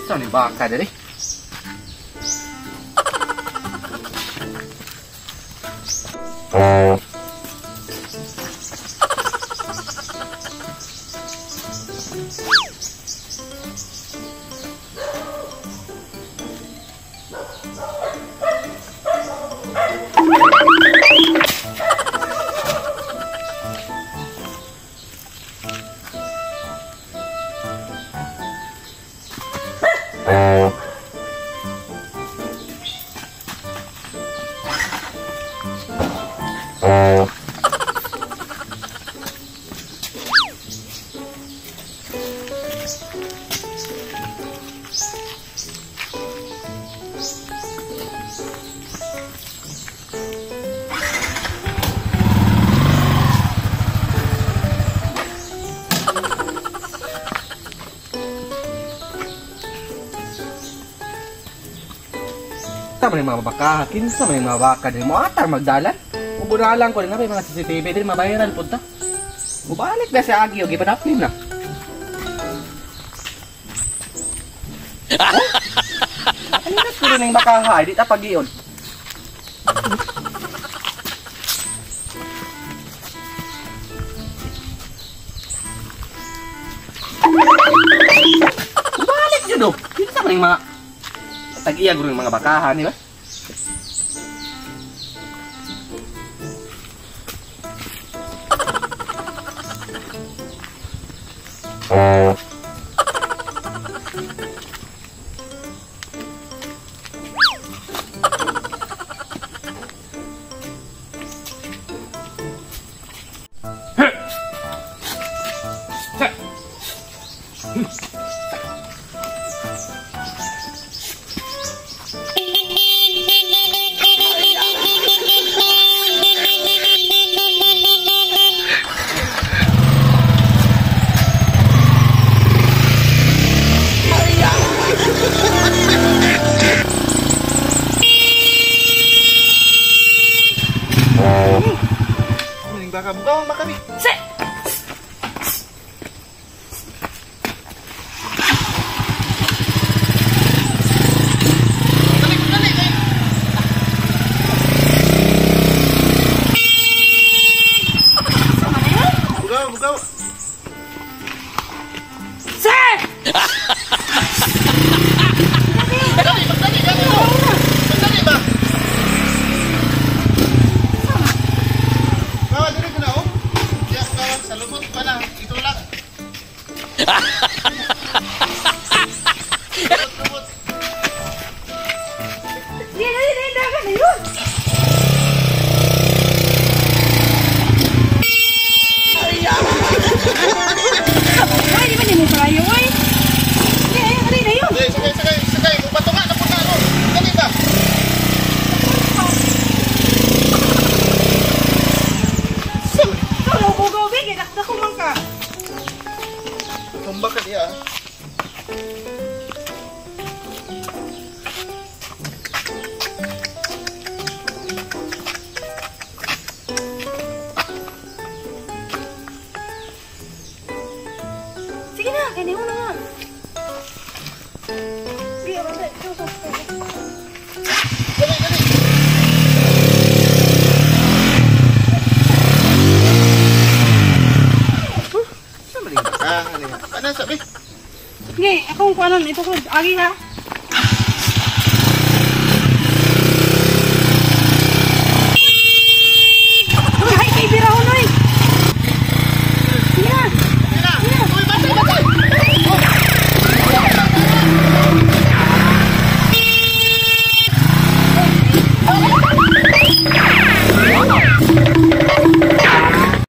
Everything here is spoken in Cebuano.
Saan yung baka dali? Kinsa man yung mga baka, kinsa man yung mga baka din mo atar magdalan. Ubunalan ko rin na may mga CCTV din mabayaran punta. Mubalik na si Agi og ipadaplim na. Oh? Ano ko rin yung baka ha, di ta pagion. Mubalik yun oh. Kinsa man yung mga tag-iya guro yung mga bakahan, di ba? Baka bukaw makami. Se. Dali, dali, dali. Bukaw, bukaw. Se. Dali, magdali, dali. Magdali ba? Bawa diri ko na oh. Diya sa lumot pa na itulak. Lumot. Di dali dali dagan na yun. Ay, di ba ni mo kayo ay? Di ay dali na yun. Dali, sakay, sakay, sakay. Upatunga na punta ron. Dali ba? Tumba ka diya. Sige na, kaya mo na nga. Di, Dali, dali. Ano sabi? Sige, akong kuanon ito ko agi ha.